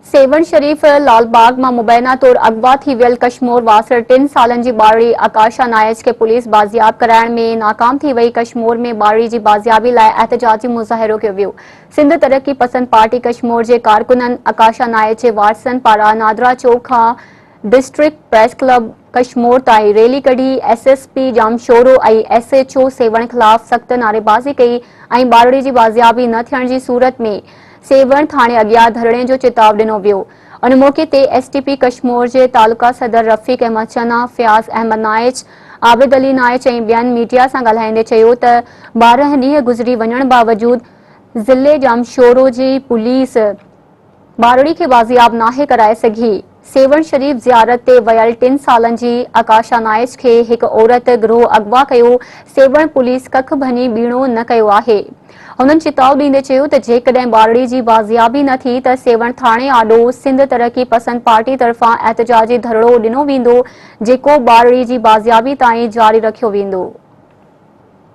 سيوهڻ شريف لال باغ مان مبينا طور اغوا ٿي ويل ڪشمور واسڙ ٽن سالن جي ٻارڙي آڪاشا نائچ کي پوليس بازياب ڪرائڻ ۾ ناڪام ٿي وئي، ڪشمور ۾ ٻارڙي جي بازيابي لاء احتجاجي مظاهرو ڪيو ويو، سنڌ ترقي پسند پارٽي ڪشمور جي ڪارڪنن آڪاشا نائچ جي وارثن پاران نادرا چوڪ کان ڊسٽرڪٽ پريس ڪلب ڪشمور تائين ريلي ڪڍي S S P Jamshoro ۽ S H O Sehwan خلاف سخت نعريبازي ڪئي ۽ ٻارڙي جي بازيابي نه ٿيڻ جي صورت ۾ سيوهڻ ٿاڻي اڳيان ڌرڻي جو چتاء ڏنو ويو ان موقعي تي ايس ٽي پي ڪشمور جي تعلقه صدر رفيق احمد چنا، فياض احمد نائچ، عابد علي نائچ ۽ ٻين ميڊيا سان ڳالهائيندي چيو ته 12 ڏينهن گذري وڃڻ باوجود ضلعي ڄامشورو جي پوليس ٻارڙي کي بازياب ناهي ڪرائي سگهي. سيوهڻ شريف زيارت تي ويل ٽن سالن جي آڪاشا نائچ کي هڪ عورت گروهه اغوا ڪيو، سيوهڻ پوليس ڪک ڀڃي ٻيڻو نه ڪيو آهي. هنن چتاء ڏيندي چيو ته جيڪڏهن ٻارڙي جي بازيابي نه ٿي ته سيوهڻ ٿاڻي آڏو سنڌ ترقي پسند پارٽي طرفان احتجاجي ڌرڻو ڏنو ويندو، جيڪو ٻارڙي جي بازيابي تائين جاري رکيو ويندو.